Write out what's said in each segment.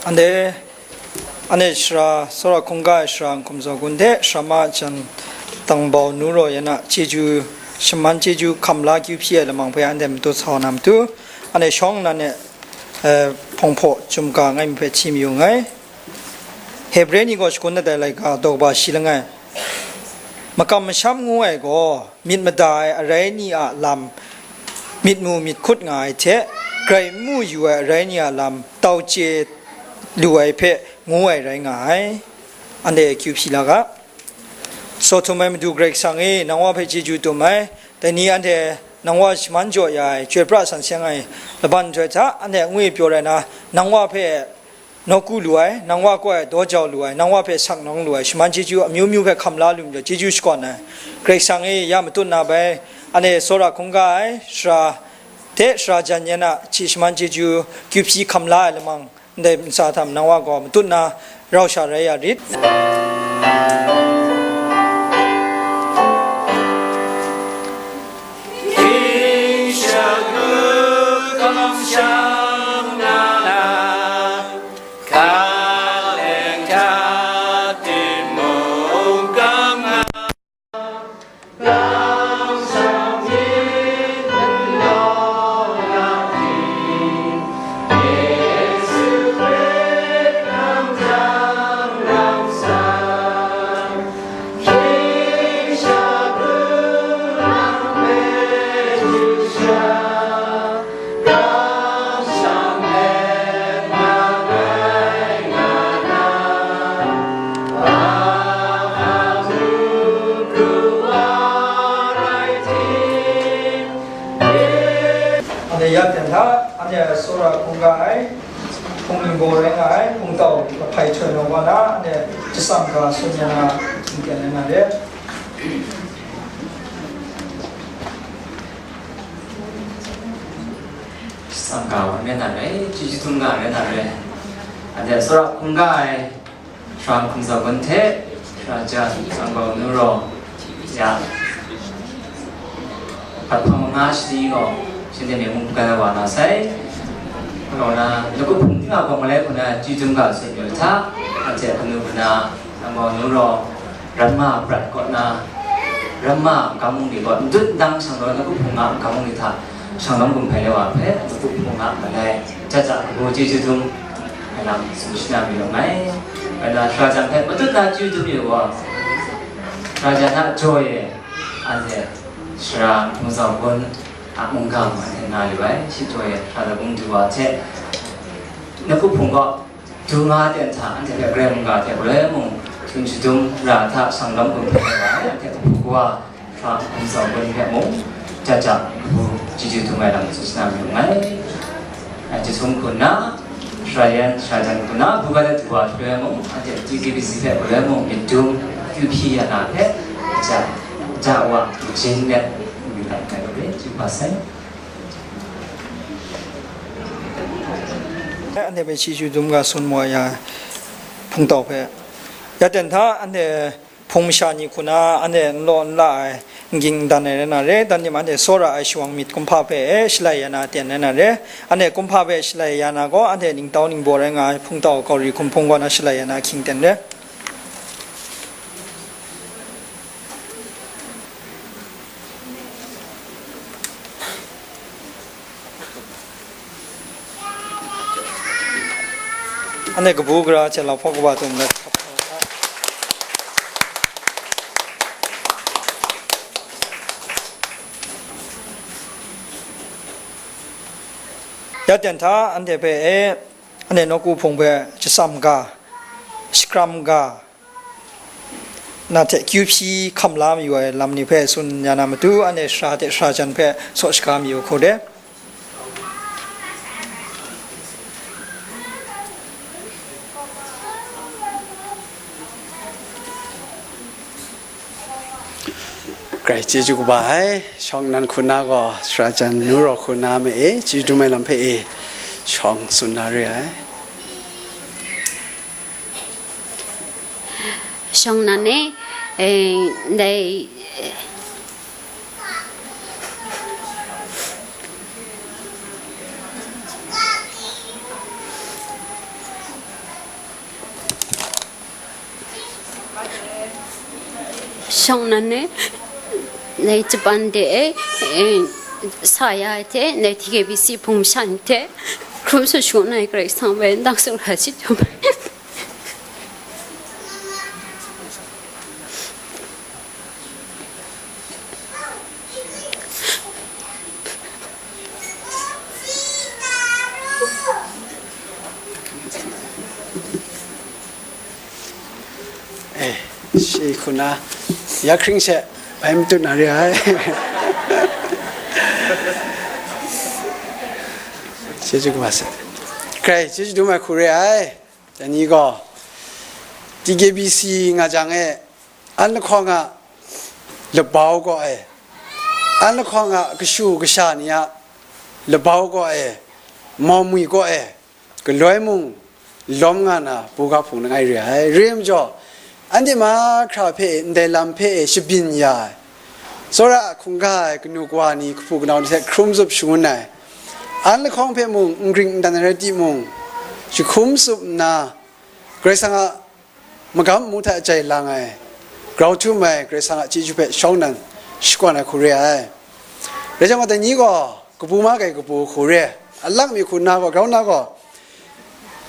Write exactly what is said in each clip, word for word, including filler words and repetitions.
Anhte, anhte shara, tsawra hkungga ai shara Hkum Zaw Gun hte shara ma jan Tangbau Nu Raw yan a chyeju, shaman chyeju hkam la kyu hpyi ai lamang hpe anhte matut sa na matu, anhte shawng nnan e, eh, hpawng hpaw chyum ga ngai mi hpe hti mayu nngai. Hebre ni gaw shagun dat ai laika daw kaba shi langai. Makam masham ngu ai gaw, myit mada ai arai ni a lam myit mu myit hkut nga ai hte, grai n mu yu ai arai ni a lam tau chye lu ai hpe ngu ai rai nga ai. Anhte akyu hpyi la ga. Saw htum ai Madu Karai Kasang e, nang Wa hpe chyeju dum ai. Dai ni anhte nang Wa shaman jaw ya ai, chyoi pra san seng ai laban nhtoi hta, anhte angwi pyaw rai na, nang Wa hpe nawku lu ai, nang Wa kaw ai daw jau lu ai, nang Wa hpe saknawng lu ai, shaman chyeju amyu myu hpe hkam la lu majaw, chyeju shakawn ai. Karai Kasang e ya matut na bai, anhte tsawra hkungga ai shara hte shara jan yan a hti shaman chyeju kyu hpyi hkam la ai lamang, ndai ntsa hta nang Wa gaw matut na rau sha rai ya rit. Anhte ya ten hta, anhte a tsawra hkungga ai, hpung ningbaw rai nga ai, hpungtau lahpai htoi nawng wa na, anhte jatsam ga tsun ya na, htingten ai na re. Jatsam ga wan rai na re, chyeju dum ga rai na re. Anhte a tsawra hkungga ai, Shara Hkum Zaw Gun hte, shara jan Tangbau Nu Raw ya, hpat hpang manga shani gaw, shanhte mung hpung wa na sai. Kaw na, lakup hpung ting a gaw malai hku na, chyeju dum ga tsun yu hta, anhte hpanu hpuna, Tangbau Nu Raw, Ramma prat kaw na, Ramma kamung ni gaw, ndut ndang shang law, lakup hpung a kamung ni hta, shang lawm gun hpai lai wa hpe, lakup hpung a malai, jaja kabu chyeju dum, Ngai lam tsun shana mayu nngai. Ngai na shara jan hpe matut na chyeju dum yu gaw, shara jan hta jaw e, anhte shara Hkum Zaw Gun a mungga mung anhte na lu ai, shi jaw e, shara labung du wa hte, lakup hpung gaw, du nga ten hta, anhte hpe Karai mungga hte galoi mung, hkyun shadum ra hta, shang lawm gun hpai wa ai, anhte hpe hpaw wa, Shara Hkum Zaw Gun hpe mung, jaja kabu chyeju dum ai lam tsun shana mayu nngai. Ai, jahtum hku nna, shara yan, shara jan hku nna, buga dat du wa hpe mung, anhte T K B C hpe galoi mung, myit dum, kyu hpyi ya na hpe, ja, ja wa, majin let, n yu dat ai hpe, chyu hpa sai. Anhte hpe chyeju dum ga tsun wa ya, hpungtau hpe. Ya ten hta, anhte Hpung masha ni hku na anhte n law n la ai, n ging n dan ai rai na re, dan ni ma anhte tsawra ai shawang myit kumhpa hpe e shalai ya na ten rai na re, anhte kumhpa hpe shalai ya na gaw, anhte ningtau ningbaw rai nga ai, hpungtau kau ri hkum hpung kaw na shalai ya na ahkying ten re. Anhte kabu gara hte lau hpawk kaba tum let. Ya ten hta, anhte hpe e, anhte nawku hpung hpe jatsam ga, shakram ga, na hte kyu hpyi hkam la mayu ai lam ni hpe tsun ya na matu, anhte shara hte shara jan hpe saw shaga mayu hku de. Grai chyeju kaba ai, shawng nnan hku na gaw, shara jan nu raw hku na ma e, chyeju dum ai lam hpe e, shawng tsun na re ai. Shawng nnan e, e, ndai, Shawng nan e, dai Japan de e, e, sa ya ai hte, dai T K B C hpung masha ni hte, hkrum su shangun ai Karai Kasang hpe ndang sung hkra chyeju bai. Eh, shi hku na, ya hkring she, bai matut na re ai. Chyeju kaba sai. Grai, chyeju dum ai hku re ai. Dai ni gaw, T K B C nga jang e, an lahkawng a labau kaw e, an lahkawng a kashu kasha ni a labau kaw e, mau mwi kaw e, galoi mung lawm nga na buga hpung langai re ai. Re ai majaw, anhte mahkra hpe ndai lam hpe e shabyin ya ai, tsawra a hkungga ai kanu kawa ni, kahpu kanau ni hte hkrum zup shangun ai, an lahkawng hpe mung n gring n dan ai rai timung, jahkum tsup nna, Karai Kasang a magam mu hta jai lang ai, grau htum ai Karai Kasang a chyeju hpe shawng nnan shakawn ai hku re ai. Rai jang gaw, dai ni gaw kabu ma kai kabu hku re ai. A lak mi hku na gaw, grau na gaw,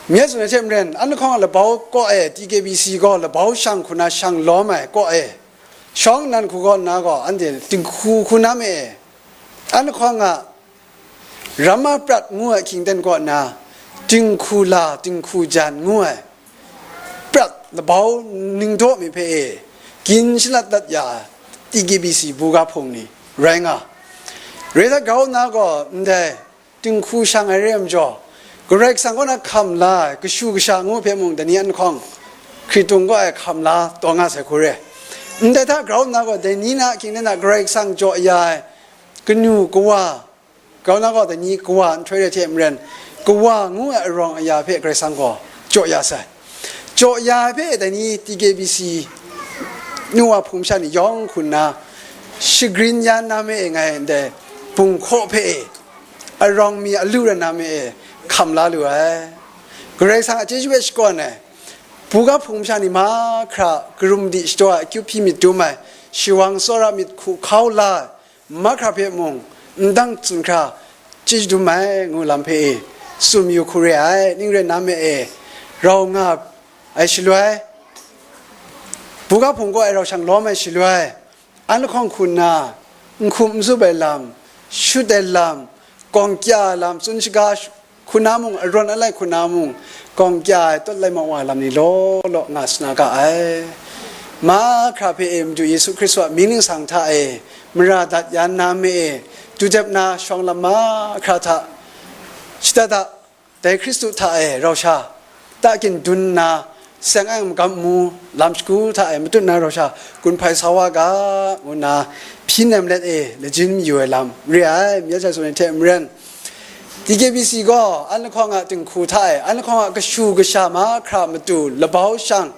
myit tsun ai hte maren, an lahkawng a labau kaw e, T K B C gaw labau shang hku na shang lawm ai kaw e, shawng nnan hku kaw nna gaw, anhte dinghku hku na me e, an lahkawng a Rama prat ngu ai hkying ten kaw na, dinghku la, dinghku jan ngu ai prat labau ningdaw mi hpe e gin shalat dat ya ai T K B C buga hpung ni rai nga. Rai dat grau nna gaw, ndai dinghku shang ai re ai majaw, Karai Kasang kaw na hkam la ai kashu kasha ngu hpe mung, dai ni an lahkawng hkritung kaw ai hkam la taw nga sai hku re. Ndai hta grau nna gaw, dai ni na hkying ten na Karai Kasang jaw ya ai kanu kawa, grau na gaw, dai ni kawa nhtoi re hte maren, kawa ngu ai arawng aya hpe Karai Kasang gaw jaw ya sai. Jaw ya ai hpe dai ni T K B C nu wa hpung masha ni yawng hku nna, shagrin ya na me e ngai ndai bunghkaw hpe e, arawng mi alu rai na me e hkam la lu ai. Karai Kasang a chyeju hpe shakawn ai, buga hpung masha ni mahkra karum di shadaw ai, akyu hpyi myit dum ai, shawang tsawra myit hku hkau la ai, mahkra hpe mung ndang tsun hkra chyeju dum ai ngu lam hpe e tsun mayu hku re ai. Ning rai nna me e, rau nga ai shaloi, buga hpung kaw e rau shang lawm ai shaloi, an lahkawng hku nna, n hkum n zup ai lam, shut ai lam, gawng kya ai lam, tsun shaga hku na mung, arawn alai hku na mung, gawng kya ai tawt lai mau wa ai lam ni law law nga sa na ga ai. Mahkra hpe e Madu Yesu Hkristu a mying ningsang hta e mara dat ya na me e, du dep na shawng lam mahkra hta shada da, dai Hkristu hta e rau sha ta kyin dun nna, seng ang magam mu lam shagu hta e matut na rau sha gun hpai sa wa ga, ngu nna hpyi nem let e lajin mayu ai lam re ai. Myit jai tsun ai hte maren, T K B C gaw an lahkawng a dinghku hta e, an lahkawng a kashu kasha mahkra matu labau shang,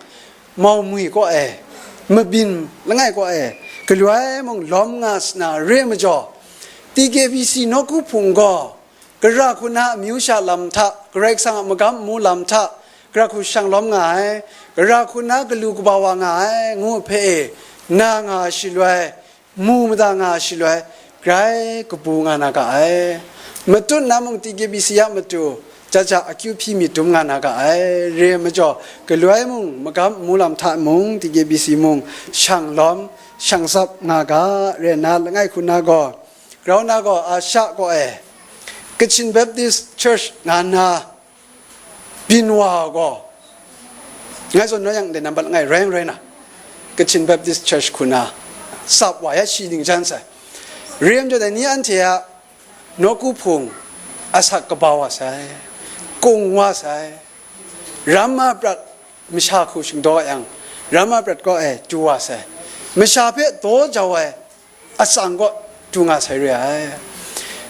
mau mwi kaw e, mabyin langai kaw e, galoi mung lawm nga sa na re ai majaw, T K B C nawku hpung gaw, gara hku na amyu sha lam hta, Karai Kasang a magam mu lam hta, gara hku shang lawm nga ai, gara hku na galu kaba wa nga ai, ngu hpe e, na nga ai shaloi, mu mada nga ai shaloi, grai kabu nga na ga ai. Matut na mung T K B C a matu, ja ja akyu hpyi myit dum nga na ga ai. Re ai majaw, galoi mung magam mu lam hta mung, T K B C mung, shang lawm, shang tsap nga ga, re nna langai hku na gaw, grau na gaw, Asha kaw e, Kachin Baptist Church nga nna, byin wa gaw, ngai zawn naw yang ndai nambat langai rai n rai na, Kachin Baptist Church hku na tsap wa ya shi ning jan sai. Re ai majaw dai ni anhte a nawku hpung asak kaba wa sai, kung wa sai, ram a prat masha hku shingdaw yang, ram a prat kaw e du wa sai, masha hpe daw jau ai atsang kaw du nga sai re ai.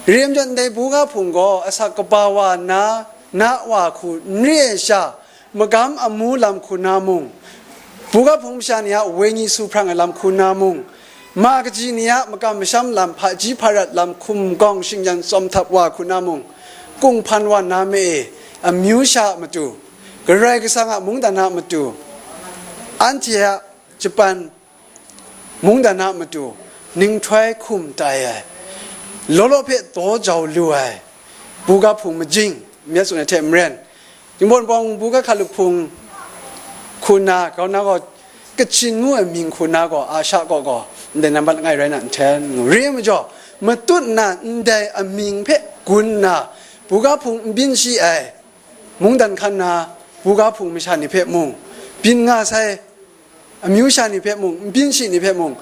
Re ai majaw ndai buga hpung gaw asak kaba wa na, na wa hku n re ai sha, magam amu lam hku na mung, buga hpung masha ni a wenyi su hprang ai lam hku na mung, ma kaji ni a makam masham lam, hpaji hparat lam, hkum gawng shingyan tsawm htap wa hku na mung, kung hpan wa na me e, amyu sha a matu, Karai Kasang a mungdan a matu, anhte a Japan mungdan a matu ninghtoi hkum tai ai, law law hpe daw jau lu ai, buga hpung majing, myit tsun ai hte maren, Jinghpaw Wunpawng buga hkalup hpung hku na, grau na gaw, Kachin ngu ai mying hku na gaw, Asha kaw gaw, ndai nambat langai rai na nhten ngu. Re ai majaw, matut na ndai amying hpe gun nna, buga hpung n byin shi ai, mungdan hkan na buga hpung masha ni hpe mung, byin nga sai, amyu sha ni hpe mung, n byin shi ni hpe mung,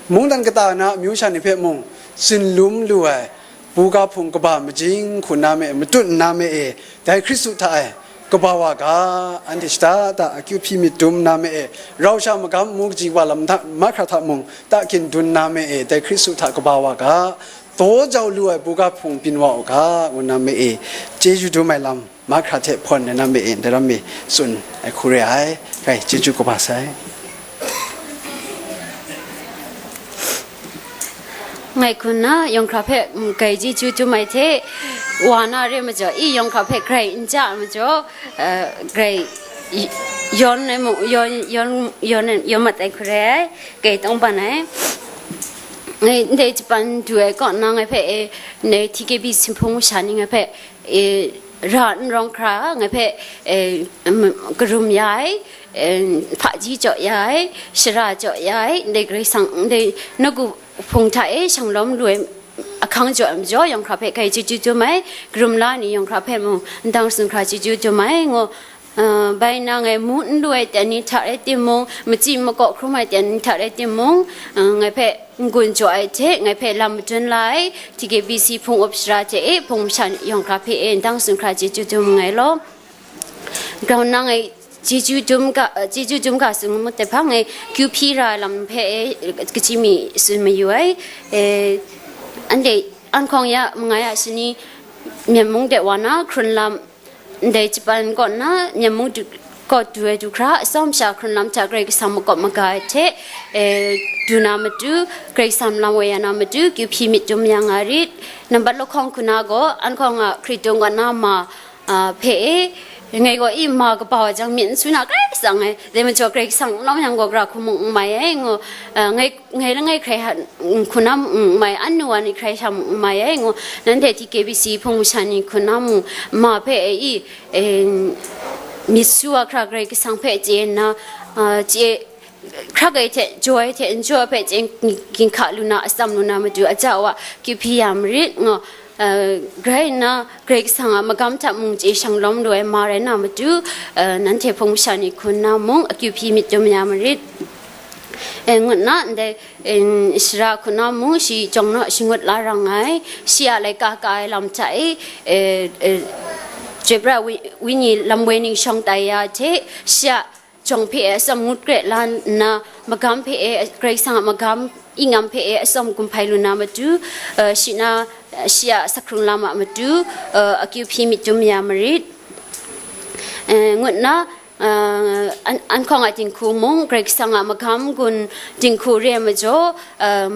mungdan kata na amyu sha ni hpe mung, tsinlum lu ai, buga hpung kaba majing hku na me, matut nna me e, dai Hkristu hta e, kaba wa ga, anhte shada da akyu hpyi myit dum nna me e, rau sha magam amu kaji wa lam hta, mahkra hta mung, ta kyin dun nna me e, dai Hkristu hta kaba wa ga, daw jau lu ai buga hpung byin wa u ga, ngu nna me e, chyeju dum ai lam, mahkra hte hpawn ai na me e, ndai ram mi tsun ai hku re ai. Rai, chyeju kaba sai. Ngai hku nna yawng hkra hpe, mm, grai chyeju dum ai hte, wa na re majaw, i yawng hkra hpe grai n ja ai majaw, eh, grai y-, yawn ai mu, yawn, yawn, yawn, yawn mat ai hku re ai, grai tawngban ai. Ngai ndai Japan du ai kaw nna ngai hpe, eh, ndai T K B C hpung masha ni ngai hpe, eh, ra n rawng hkra, ngai hpe, eh, mm, karum ya ai, eh, hpaji jaw ya ai, shara jaw ya ai, ndai Karai Kasang, ndai nawku hpung hta e shanglawm lu ai ahkang jaw ai majaw, yawng hkra hpe grai chyeju dum ai, karum la ni yawng hkra hpe mung, ndang tsun hkra chyeju dum ai, ngu, eh, bai nna ngai mu n lu ai ten ni hta rai timung, machyi makaw hkrum ai ten ni hta rai timung, eh, ngai hpe n-gun jaw ai hte, ngai hpe lam madun la ai, T K B C hpung up shara hte e, hpung masha yawng hkra hpe e, ndang tsun hkra chyeju dum nngai law. Grau nna ngai chyeju dum ga, chyeju dum ga tsun mut ai hpang e, kyu hpyi ra ai lam hpe e, kaji mi tsun mayu ai. E, anhte, anhkawng ya, mangai a shani, Myen mung de wa na, hkrun lam, ndai Japan kaw nna, Myen mung du, kaw du ai du hkra, atsawm sha hkrun lam hta Karai Kasang makawp maga ai hte, e, du na matu, Karai Kasang lam woi ya na matu, kyu hpyi myit dum ya nga rit. Nambat lahkawng hku na gaw, anhkawng a hkritung kaw na ma, a, hpe e, ngai gaw i ma kaba wa jang myit n su na Karai Kasang e, dai majaw Karai Kasang n lawm yang gaw, gara hku mung n mai ai, ngu, a, ngai, ngai langai hkrai hta, n, hku na mung n mai, anu wa ni hkrai hta mung n mai ai, ngu, nanhte T K B C hpung masha ni hku na mung ma hpe e i, e, myit su wa hkra Karai Kasang hpe chye nna, a, chye, hkrak ai hte, jaw ai hte, n jaw ai hpe chye ginhka lu na, atsam lu na matu, aja wa kyu hpyi ya marit, ngu, eh, grai nna, Karai Kasang a magam hta mung chye shanglawm lu ai ma rai na matu, eh, nanhte hpung masha ni hku nna mung akyu hpyi myit dum ya marit. Eh, ngut nna, ndai, eh, shara hku na mung shi jawng naw shangut la rang ai, shi a laika ka ai lam hta e, eh, eh, Chyoi pra wi-, wenyi lam woi ning shawng tai ya hte, shi a jawng hpe e atsawm ngut kre la nna, magam hpe e, Karai Kasang a magam ingam hpe e atsawm gumhpai lu na matu, eh, shi na, shi a sakrung lam a matu, eh, akyu hpyi myit dum ya marit. Eh, ngut nna, eh, an-, anhkawng a dinghku mung, Karai Kasang a magam gun dinghku re ai majaw, eh,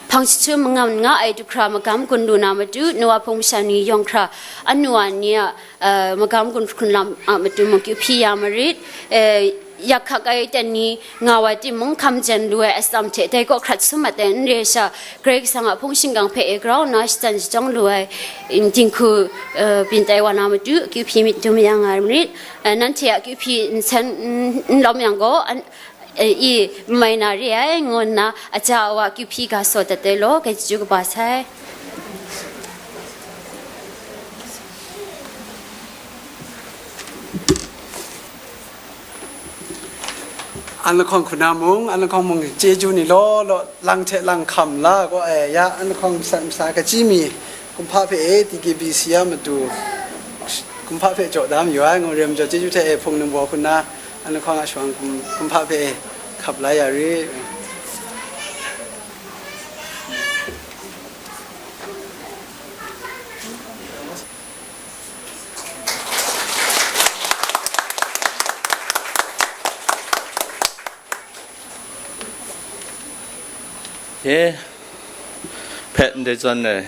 hpang jahtum mangan nga ai du hkra magam gun lu na matu, nu a hpung masha ni yawng hkra, anu a ni a, eh, magam gun hkrun lam a matu mung kyu hpyi ya marit, eh, yak hkak ai ten ni nga wa timung, hkam jen lu ai atsam hte dai kaw hkrat sum mat ai n re sha, Karai Kasang a hpung shingkang hpe e grau nna shatan shajawng lu ai, n, dinghku, eh, byin tai wa na matu, akyu hpyi myit dum ya nga marit, eh, nanhte a akyu hpyi nsen n, n lawm yang gaw, an, eh, i n mai na re ai, ngu nna aja awa akyu hpyi ga saw dat ai law, grai chyeju kaba sai. An lahkawng hku na mung, an lahkawng mung chyeju ni law law, lang hte lang hkam la gaw ai, ya, an lahkawng masa masa kachyi mi, kumhpa hpe e, T K B C a matu, kumhpa hpe jaw da mayu ai, ngu rem jaw chyeju hte e, hpung ningbaw hku na, an lahkawng a shawng kum-, kumhpa hpe e, hkap la ya ri. Ye, hpe ndai zawn e,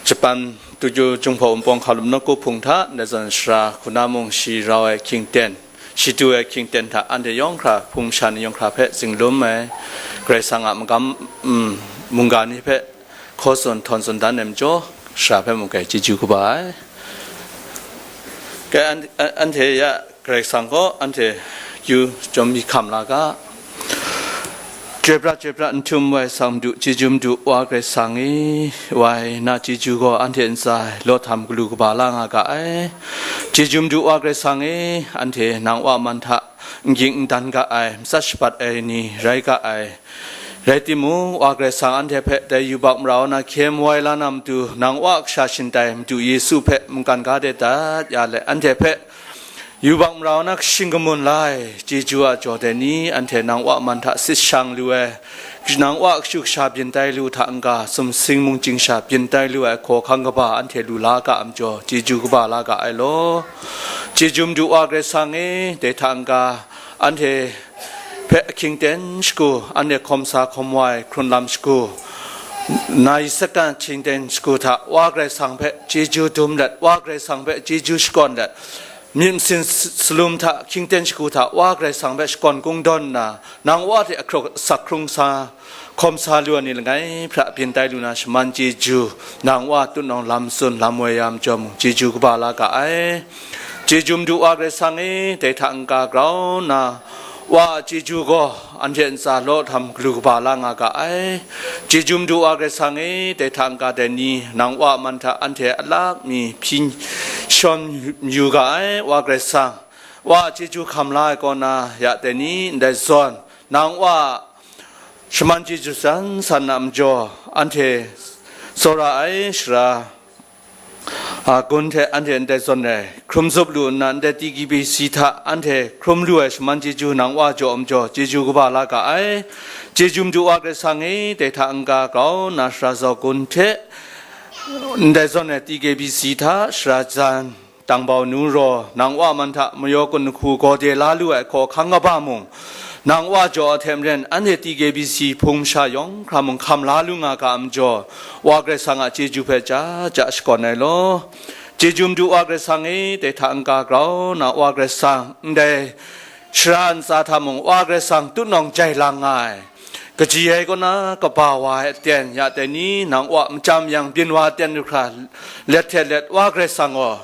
Japan Tuju Jinghpaw Wunpawng hkalup nawku hpung hta, ndai zawn shara hku na mung shi rau ai hkying ten, Shadu ai hkying ten hta anhte yawng hkra, hpung sha ni yawng hkra hpe zinglum ai, Karai Kasang a magam, mm, mungga ni hpe hkaw tsun htawn tsun dan ai majaw, shara hpe mung kai chyeju kaba ai. Kai an-, an-, anhte ya Karai Kasang gaw anhte kyu chyawm mi hkam la ga. Chyoi pra, chyoi pra, n htum wai sang Madu, chyeju Madu, Wa Karai Kasang e, wai na chyeju gaw anhte ntsa e law htam galu kaba la nga ga ai. Chyeju Madu, Wa Karai Kasang e, anhte nang Wa man hta n ging n dan ga ai, matsat shabat ai ni rai ga ai. Rai timung, Wa Karai Kasang anhte hpe dai yubak mara na hkye wai la na matu, nang Wa kasha shingtai Madu Yesu hpe mungkan ga de dat ya let, anhte hpe yubak mara na kashing kamun la ai chyeju a jaw dai ni, anhte nang Wa man hta sit shang lu ai, nang Wa kashu kasha byin tai lu hta n-ga, sumsing mungchying sha byin tai lu ai hkaw hkang kaba anhte lu la ga ai majaw, chyeju kaba la ga ai law. Chyeju Madu, Wa Karai Kasang e, dai hta n-ga, anhte hpe ahkying ten shagu, anhte hkawm sa hkawm wai hkrun lam shagu, na yi sakan ahkying ten shagu hta Wa Karai Kasang hpe chyeju dum let, Wa Karai Kasang hpe chyeju shakawn let, myit masin s-, salum hta, ahkying ten shagu hta Wa Karai Kasang hpe shakawn kungdawn nna, nang Wa hte ahkra-, asak hkrung sa, hkawm sa lu ai ni langai hpra byin tai lu na shaman chyeju, nang Wa tutnawng lam tsun lam woi ya majaw mung, chyeju kaba la ga ai. Chyeju Madu, Wa Karai Kasang e, dai hta n-ga grau nna, Wa a chyeju gaw anhte ntsa law htam galu kaba la nga ga ai. Chyeju Madu, Wa Karai Kasang e, dai hta n-ga dai ni, nang Wa man hta anhte alak mi hpyi shawm yu ga ai, Wa Karai Kasang. Wa a chyeju hkam la ai kaw na ya dai ni, ndai zawn, nang Wa a shaman chyeju san san na majaw, anhte tsawra ai shara, a, gun hte anhte ndai zawn ai, hkrum zup lu nna, ndai T K B C hta anhte hkrum lu ai shaman chyeju nang Wa jaw majaw, chyeju kaba la ga ai. Chyeju Madu, Wa Karai Kasang e, dai hta n-ga grau nna shara zau gun hte, ndai zawn ai T K B C hta shara jan, Tangbau Nu Raw, nang Wa man hta mayaw kun lahku gaw de la lu ai hkaw hkang kaba mung, nang Wa jaw ai hte maren, anhte T K B C hpung sha yawng hkra mung hkam la lu nga ga ai majaw, Wa Karai Kasang a chyeju hpe ja ja shakawn ai law. Chyeju Madu, Wa Karai Kasang e, dai hta n-ga grau nna, Wa Karai Kasang, ndai shara ntsa hta mung Wa Karai Kasang tutnawng jai lang nga ai. Kaji ai kaw na kaba wa ai aten ya dai ni, nang Wa machyam yang byin wa aten du hkra let hte let, Wa Karai Kasang gaw,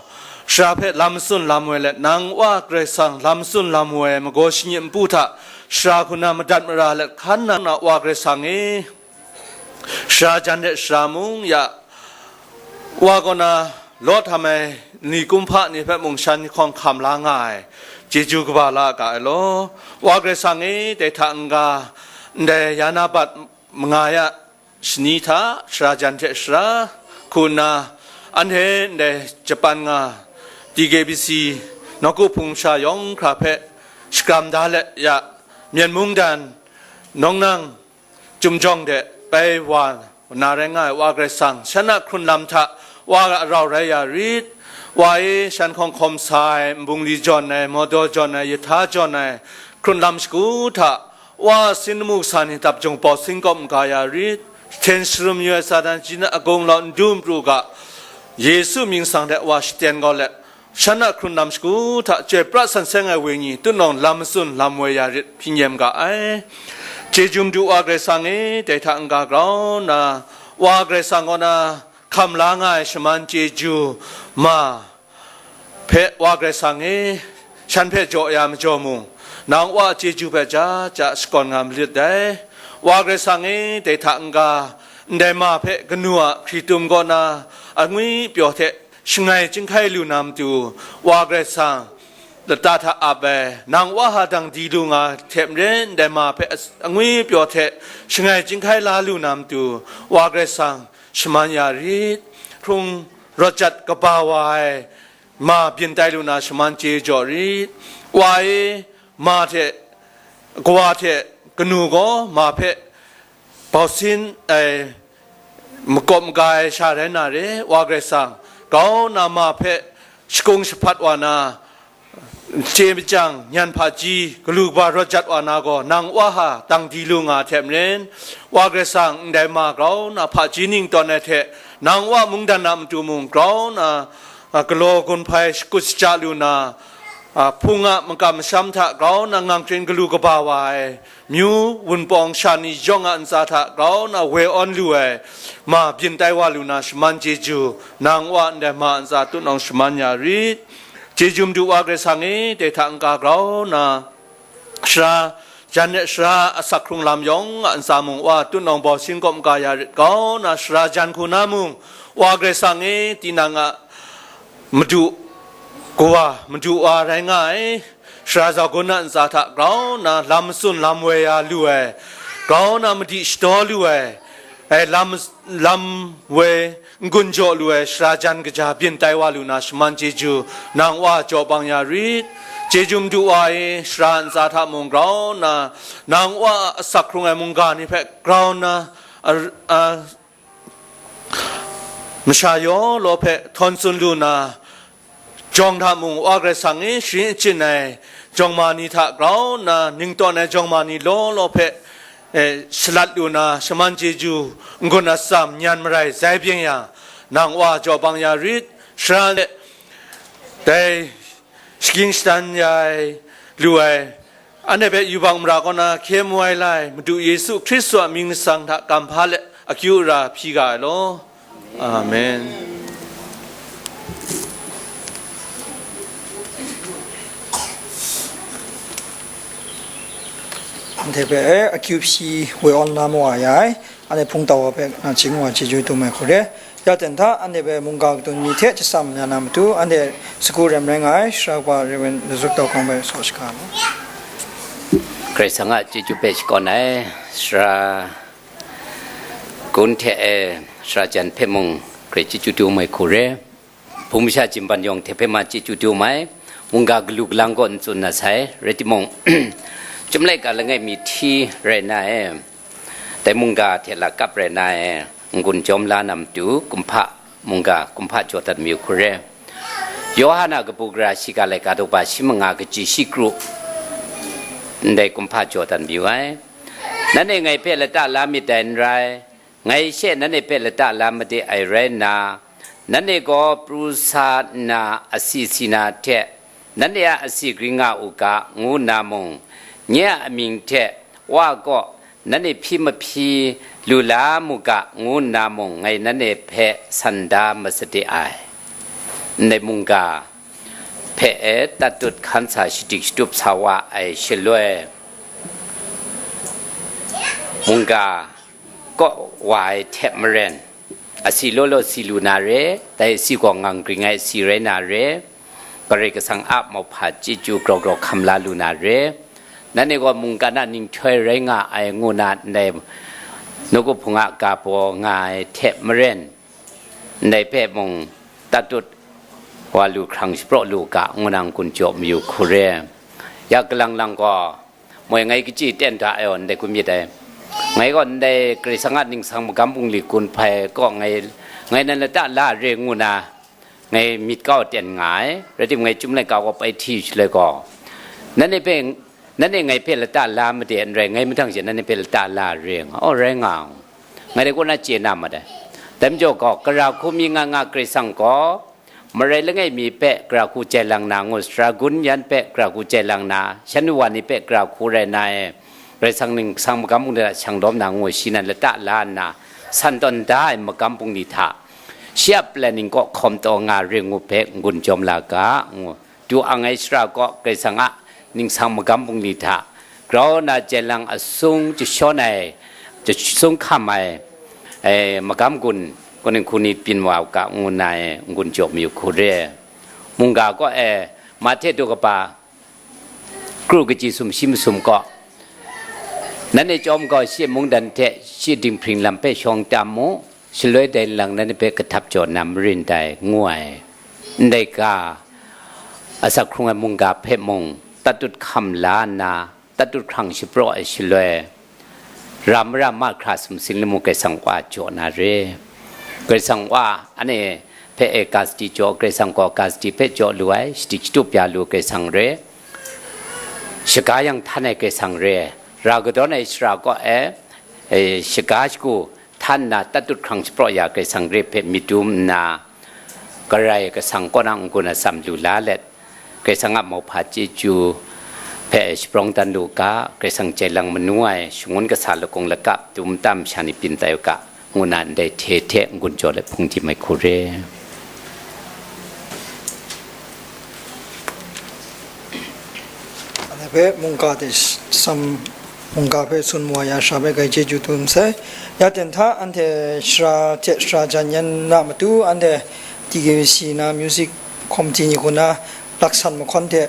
shara hpe lam tsun lam woi let, nang Wa Karai Kasang lam tsun lam woi ai magaw shani npu hta shara hku na madat mara let hkan na, Wa Karai Kasang e, shara jan hte shara mung ya, Wa kaw na law htam ai ni kumhpa ni hpe mung shan hkawng hkam la nga ai, chyeju kaba la ga ai law. Wa Karai Kasang e, dai hta n-ga, ndai ya na bat manga ya shani hta shara jan hte shara hku nna, anhte ndai Japan nga T K B C nawku hpung sha yawng hkra hpe shakram da let ya, Myen mungdan, nawng nang, Chyum jawng de bai wa na rai nga ai Wa Karai Kasang, shan a hkrun lam hta Wa a rau rai ya rit. Wa e, shan hkawng hkawm sa ai, nbungli jawn ai, mawdaw jawn ai, yahta jawn ai, hkrun lam shagu hta Wa a sin lamu kasa ni dap jung bau sin kawp maga ya rit. Hten sharum yu ai Satan jin a gung law n du n pru ga, Yesu mying sang de Wa shaten kau let, shan a hkrun lam shagu hta chyoi pra san seng ai wenyi tutnawng lam matsun lam woi ya rit hpyi nyem ga ai. Chyeju Madu Wa Karai Kasang e, dai hta n-ga grau nna, Wa Karai Kasang kaw na hkam la nga ai shaman chyeju ma hpe Wa Karai Kasang e, shan hpe jaw ya majaw mung, nang Wa a chyeju hpe ja ja shakawn nga malit dai. Wa Karai Kasang e, dai hta n-ga ndai ma hpe kanu a hkritum kaw na angwi pyaw hte shangai chyinghkai lu na matu, Wa Karai Kasang lata hta ap ai, nang Wa hta dang di lu nga hte maren, ndai ma hpe angwi pyaw hte shangai chyinghkai la lu na matu, Wa Karai Kasang shaman ya rit. Hkrung rawt jat kaba wa ai ma byin tai lu na shaman chye jaw rit. Wa e, ma hte, kawa hte kanu gaw ma hpe bau sin ai makawp maga ai sha rai na re, Wa Karai Kasang, grau nna ma hpe shakung shahpat wa na, chye machyang nyan hpaji galu kaba rawt jat wa na gaw, nang Wa hta dang di lu nga hte maren, Wa Karai Kasang, ndai ma grau nna hpaji ning tawn ai hte, nang Wa mungdan a matu mung grau nna, a, galaw gun hpai shakut shaja lu na, a, hpung a makam masham hta grau nna ngang hkring galu kaba wa ai, myu wunpawng sha ni yawng a ntsa hta grau nna woi awn lu ai, ma byin tai wa lu na shaman chyeju, nang Wa ndai ma ntsa tutnawng shaman ya rit. Chyeju Madu Wa Karai Kasang e, dai hta n-ga grau nna, sara jan e sara asak hkrung lam yawng a ntsa mung Wa tutnawng bawsin kaw maga ya rit grau nna, sara jan hku na mung, Wa Karai Kasang e, tinang a Madu, Kawa, Madu Wa rai nga ai, sara zagun a ntsa hta grau nna lam matsun lam woi ya lu ai, grau nna madi shadaw lu ai, ai lam, lam woi n-gun jaw lu ai, sara jan kaja byin tai wa lu na shaman chyeju, nang Wa jaw bang ya rit. Chyeju Madu Wa e, sara ntsa hta mung grau nna, nang Wa a asak hkrung ai mungga ni hpe grau nna, a, a, masha yaw law hpe htawn tsun lu na, jawng hta mung Wa Karai Kasang e sharin achyin ai jawng ma ni hta grau nna, ning tawn ai jawng ma ni law law hpe, eh, shalat lu na, shaman chyeju n-gun atsam nyan marai zai byeng ya, nang Wa jaw bang ya rit. Sara le, dai shagying shadan ya ai, lu ai, anhte hpe yubak mara kaw na hkye mu ai lai, Madu Yesu Hkristu a mying masang hta kam hpa let akyu ara hpyi ga ai law. Amen. Anhte hpe akyu hpyi woi awn la mawa ya ai, anhte hpung tau wa hpe nachying wa chyeju dum ai hku re. Ya ten hta, anhte hpe mungga kadun mi hte chyasam ya na matu, anhte sagu rem rai nga ai, Sara Kaba Rev. Lazuk Tau Hkawng hpe saw shaga mu. Karai Kasang a chyeju hpe shakawn ai, sara gun hte e, sara jan hpe mung, Karai chyeju dum ai hku re. Hpung masha jimban yawng hte hpe ma chyeju dum ai, mungga galu galang kaw n tsun na sai, rai timung, chyum laika langai mi hti rai na e, dai mungga hte lakap rai na e, n-gun jawm la na matu, kumhpa mungga, kumhpa jaw dat mayu hku re. Yawhan a kabu gara shiga laika daw ba shi manga kaji shi kru, ndai kumhpa jaw dat mayu ai. Nanhte ngai hpe lata la myit dai n rai, ngai she nanhte hpe lata la made ai rai nna, nanhte gaw pru sa nna asi si na hte, nanhte a asi gring nga u ga, ngu nna mung, nye a amying hte Wa kaw nanhte hpyi mahpyi lu la mu ga, ngu nna mung, ngai nanhte hpe san da masade ai. Ndai mungga hpe e tatut hkan sa shadik shatup sa wa ai shaloi, mungga kaw wa ai hte maren, asi law law si lu na re, dai asi gaw ngang gring ai asi rai na re, Karai Kasang a mauhpa chyeju grau grau hkam la lu na re, nanhte gaw mungkan a ninghtoi rai nga ai ngu na ndai nawku hpung a ga baw nga ai hte maren, ndai hpe mung tatut wa lu hkrang shapraw lu ga, ngu na n-gun jaw mayu hku re. Ya kalang lang gaw, moi ngai kachyi ten da ai aw ndai kun myit dai. Ngai gaw ndai Karai Kasang a ningsang magam bungli gun hpai kaw ngai, ngai nan lata la re ngu na, ngai myit kau ten nga ai, rai tim ngai chyum laika gaw pai hti shaloi gaw, nanhte hpe, nanhte ngai hpe lata la made n rai, ngai mahtang she nanhte hpe lata la re nga, aw rai nga, ngai dai kaw na chye na mat ai. Dai majaw gaw, gara hku mi nga nga Karai Kasang gaw, marai langai mi hpe gara hku jai lang na ngu, sara gun yan hpe gara hku jai lang na, shan wa ni hpe gara hku rai na e, Karai Kasang ningsang magam bungli hta shang lawm na ngu, shi nan lata la nna, san tawn da ai magam bungli hta, shi a planning kaw hkawm taw nga re ngu hpe n-gun jawm la ga, ngu. Du ang ai shara kaw Karai Kasang a ningsang magam bungli hta grau na jai lang asung jashawn ai, jasung hkam ai, e, magam gun, kaning hku ni byin wa u ga, ngu na e, n-gun jaw mayu hku re. Mungga kaw e, Mahte daw kaba, kru kaji sumshi masum kaw, nanhte chyawm gaw shi mungdan hte shi dinghpring lam hpe shawng tam mu, shaloi dai lang nanhte hpe kahtap jaw na marin dai, ngu ai. Ndai ga, asak hkrung ai mungga hpe mung, tatut hkam la nna, tatut hkrang shapraw ai shaloi, ra mara mahkra sumsing lamu Karai Kasang Wa jaw na re. Karai Kasang Wa, anhte hpe e ga sadi jaw, Karai Kasang gaw ga sadi hpe jaw lu ai, shadik shatup ya lu Karai Kasang re. Shaga yang htan ai Karai Kasang re. Ra kadawn ai shara kaw e, e, shaga shagu htan nna tatut hkrang shapraw ya Karai Kasang re hpe myit dum nna, Karai Kasang kaw na n-gun atsam lu la let, Karai Kasang a mauhpa chyeju hpe shaprawng dan lu u ga, Karai Kasang jai lang manu ai shangun kasa lakung lakap dum tam sha ni byin tai u ga, ngu na ndai hte hte n-gun jaw let hpung di mai hku re. Anhte hpe mungga hte sam, mungga hpe tsun mu wa ya, sara hpe grai chyeju tu masai. Ya ten hta, anhte sara hte sara jan yan na matu, anhte T K B C na music committee ni hku na laksan mahkawn hte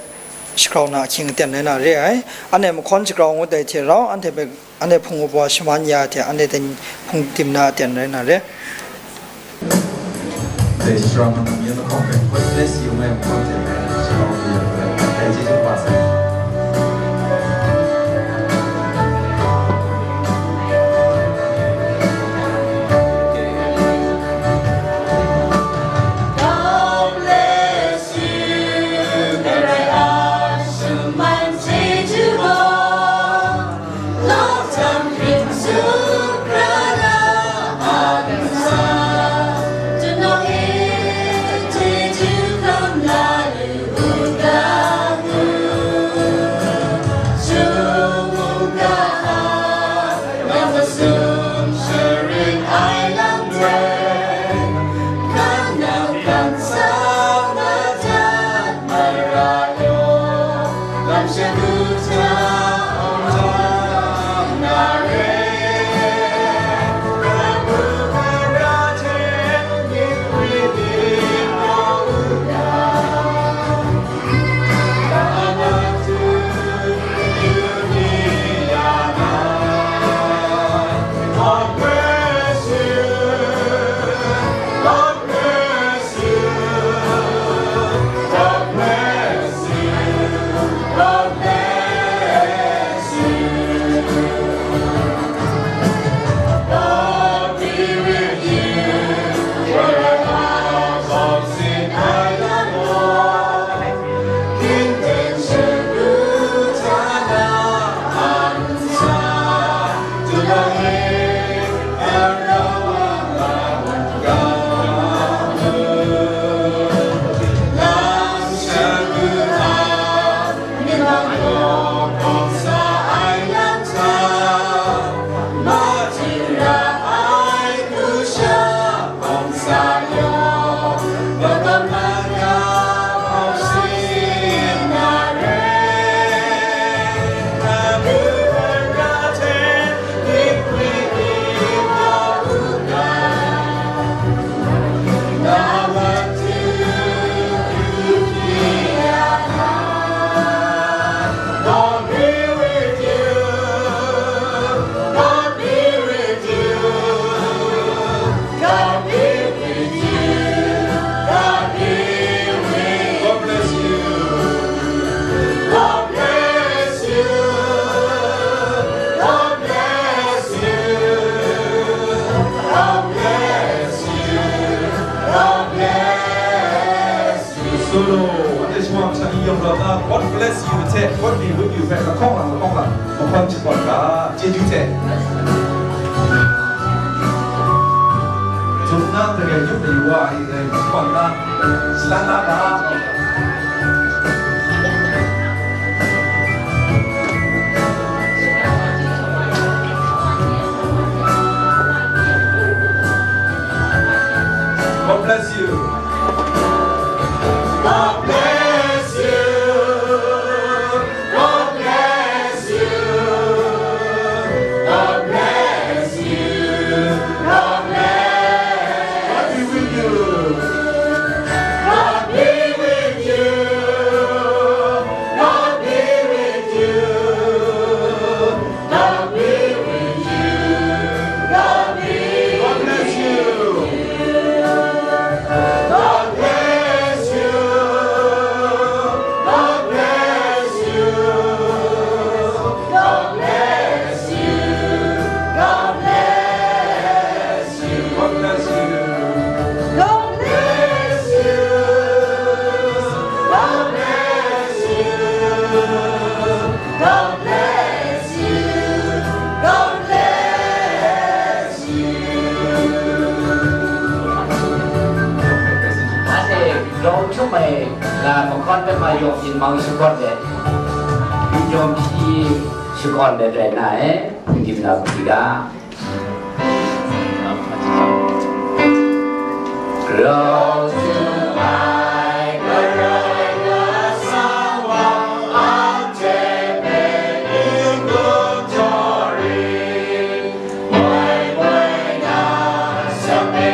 shagrau na ahkying aten rai na re ai. Anhte mahkawn shagrau ngut ai hte rau, anhte hpe, anhte hpung up wa shaman ya ai hte, anhte ten hpung tim na aten rai na re. Dai shara manam yan lahkawng hpe, God bless you, ngai mahkawn hte shagrau na ya ai, dai chyeju kaba sai. God bless you, Karai Kasang man chyeju gaw, long tam hpring tsup ra na a ntsa, Tunawng e chyeju hkam la lu u ga ngu, shung u ga a, nang masum sharin ai lam hte, hkan nang hkan sa madat mara yaw, lam shagu hta awng tam na re. Kabu mara hte myit kwi myit kau u ga, God be with you. God be with you. God bless you. God bless you. God bless you. God bless you. God bless you. Solo, anhte shawa masha ni yawng rawt na, God bless you hte, God be with you hpe lahkawng lang, lahkawng lang, mahkawn shapawt ga, chyeju hte. Zungnang daren yup mayu wa ai, dai shapawt ga, shalan la ga. God bless you. God bless you. God bless you. God bless you. God bless. God be with you. God be with Na, makawt de ma yawng yin mang shakawt de, yawng hpyi shakawn de rai na e, hpung dim na hpyi ga. Rau htu ai Karai Kasang wa, anhte hpe n-gun jaw rit. Moi moi na sape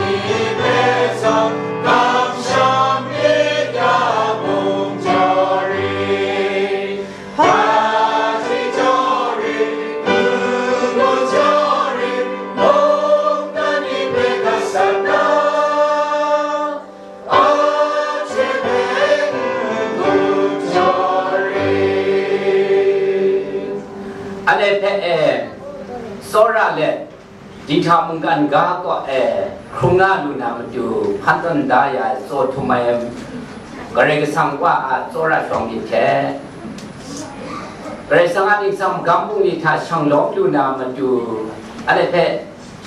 ni hpe zawn, kamsham myit ya mung jaw rit. Hpaji jaw rit, n-gun jaw rit, mungdan ni hpe gasat na, anhte hpe n-gun jaw rit. Anhte hpe e, tsawra let, Dinghta mungkan ga kaw e hkrung nga lu na matu, hpan tawn da ya ai tsaw htum ai Karai Kasang wa a tsawra shawng myit hte, Karai Kasang a ningsang magam bungli hta shang lawm lu na matu, anhte hpe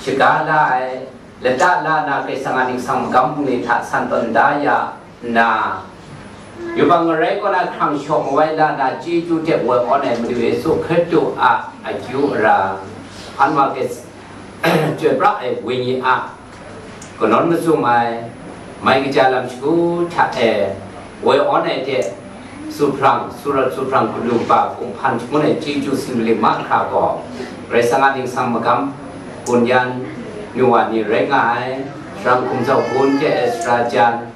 shaga la ai, lata la na Karai Kasang a ningsang magam bungli hta san tawn da ya nna, yubak ngarai kaw na hkrang shaw mawai la na chyeju hte woi awn ai Madu Yesu Hkristu a akyu ara, anhte hpe chyoi pra ai Wenyi a kanawn mazum ai, mai kaja lam shagu hta e woi awn ai hte, zuphpang, surat zuphpang galu ba hpung hpan shangun ai chyeju sinlik mahkra gaw, Karai Kasang a ningsang magam, gun yan, nu wa ni rai nga ai, sharang hkum zau gun hte e sara jan,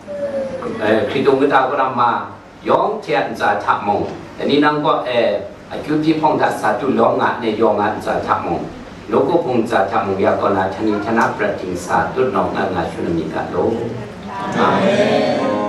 eh, hkritung kata karam ma, yawng hte a ntsa hta mung, dai ni nang kaw e akyu hpawng hta sa tu lawm nga ai yawng a ntsa hta mung, nawku hpung ntsa hta mung ya kaw na, htani htana prat dingsa tut nawng nga nga shangun myit ga law. Amen.